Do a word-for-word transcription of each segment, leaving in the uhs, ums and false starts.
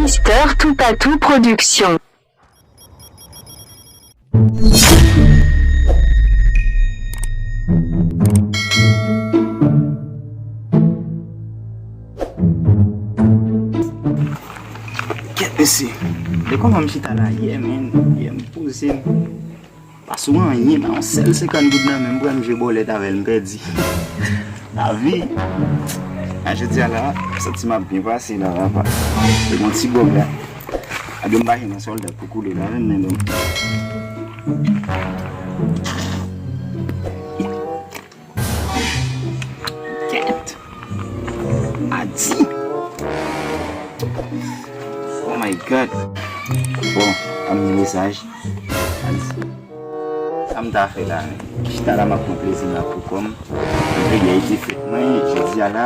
Mister Toupatou Production. Kèt, mesye. De kòman m chita la yè, menn. Yè, m poze m. Pa sou anyen, pa yon sèl senkant goud nan men m, pran m jwe bòlèt avè l, m pèdi. Lavi. A jodi a la, m santi m ap byen pase la, papa. Se yon ti bòb la. Ap yo m pa jwenn yon sòlda pou koule la, menm, men bon. Kèt. Adi. Oh my God. Bon, ann li mesaj. Adi. Sa m ta fè la, men. Chita la, m ap pran plezi m la pou kò m. Anpil byen ete fèt mwen, jodi a la.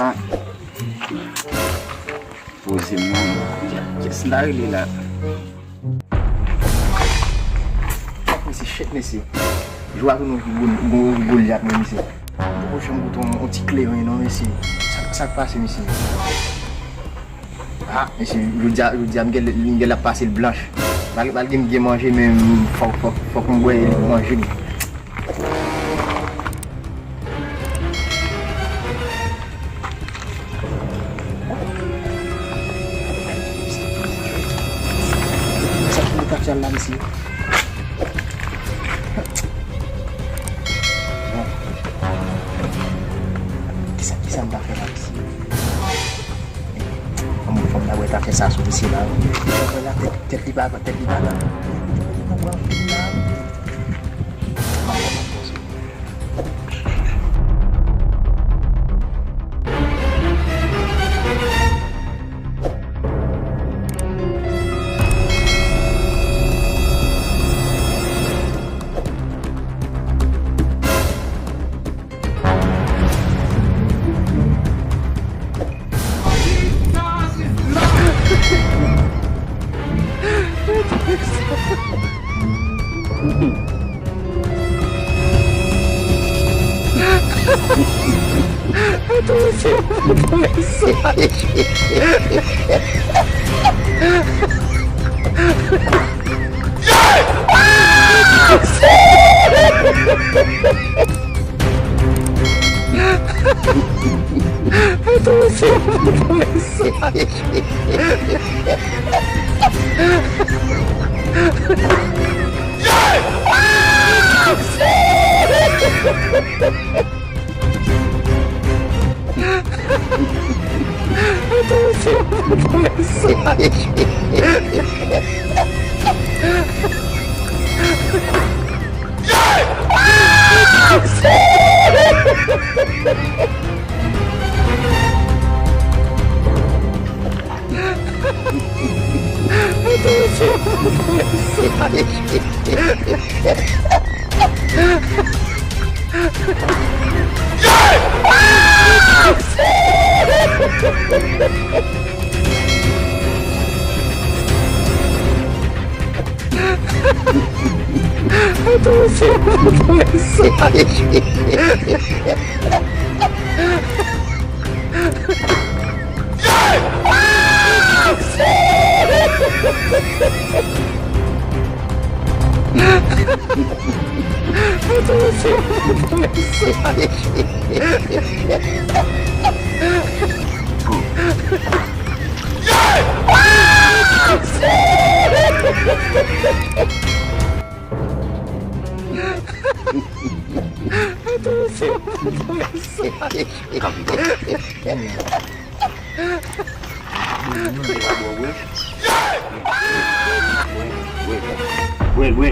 Poze m nan. Kiyès m ta rele la? Fòk mesye, shit mesye. Jou a tounen yon gwo, gwo, gwo Golyat, men mesye. M poko janm goute yon, yon ti kleren non, mesye. Sa, sa k pase, mesye? Ah, mesye, jodi a, jodi a, m gen, m gen l ap pase l blanch. Mal, malgre m gen manje, men fòk, fòk, fòk m bwè manje m. Sa ki nan tafya la, mesye? Bon. Kisa, kisa m ta fè la, mesye? Fò m, fò m ta wè tafya sa sou mesye la. Fò m wè la tèt, tèt li pa, tèt li pa la. Mwen pran fim la. Bwè, bwè.